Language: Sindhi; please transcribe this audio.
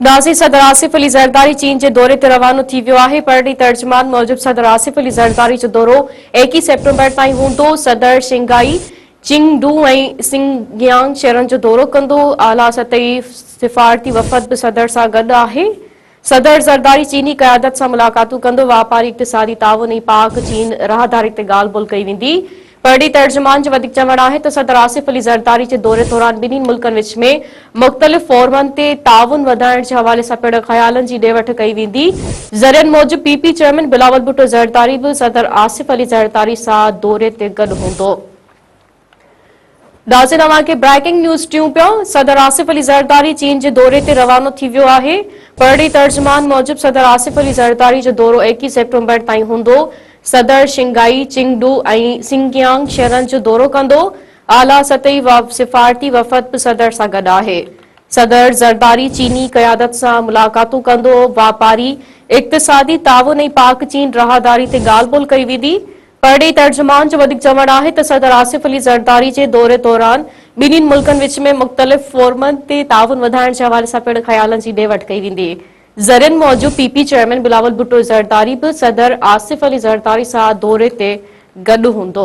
نازي صدر آصف علي زرداري چين جي دوري تي روانو ٿي ويو آهي. پرڏيهي ترجمان موجب صدر آصف علي زرداري جو دورو ايڪيهه سيپٽمبر تائين هوندو. صدر شنگهائي، چينگڊو ۽ سنگيانگ شهرن جو دورو ڪندو. اعليٰ سطحي سفارتي وفد به صدر سان گڏ آهي. صدر زرداري چيني قيادت سان ملاقاتون ڪندو، واپاري اقتصادي تعاون ۽ پاڪ چين راهداري تي ڳالهه ٻولهه ڪئي ويندي. پرڏيهي ترجمان جو وڌيڪ چوڻ آهي ته صدر آصف علي زرداري جي دوري دوران ٻنهي ملڪن وچ ۾ مختلف فورمن تي تعاون وڌائڻ جي حوالي سان پڻ خيالن جي ڏي وٺ ڪئي ويندي. ذريعن موجب P P chairman Bilawal Bhutto Zardari به صدر آصف علي زرداري سان دوري تي گڏ هوندو. ناظرين اوهان کي بريڪنگ نيوز ڏيون پيا صدر آصف علي زرداري چين جي دوري تي روانو ٿي ويو آهي پرڏيهي ترجمان موجب صدر آصف علي زرداري جو دورو ايڪيهه سيپٽمبر تائين هوندو صدر شنگهائي چينگڊو ۽ سنگيانگ شهرن جو دورو ڪندو اعليٰ سطحي سفارتي وفد به صدر سان گڏ آهي صدر زرداري چيني قيادت سان ملاقاتون ڪندو واپاري اقتصادي تعاون ۽ پاڪ چين راهداري تي ڳالهه ٻولهه ڪئي ويندي پرڏيهي ترجمان جو وڌيڪ چوڻ آهي ته صدر آصف علي زرداري جي دوري دوران ٻنهي ملڪن وچ ۾ مختلف فورمن تي تعاون وڌائڻ جي حوالي سان پڻ خيالن جي ڏي وٺ ڪئي ويندي. ذريعن موجب P P chairman Bilawal Bhutto Zardari به صدر آصف علي زرداري سان دوري تي گڏ هوندو.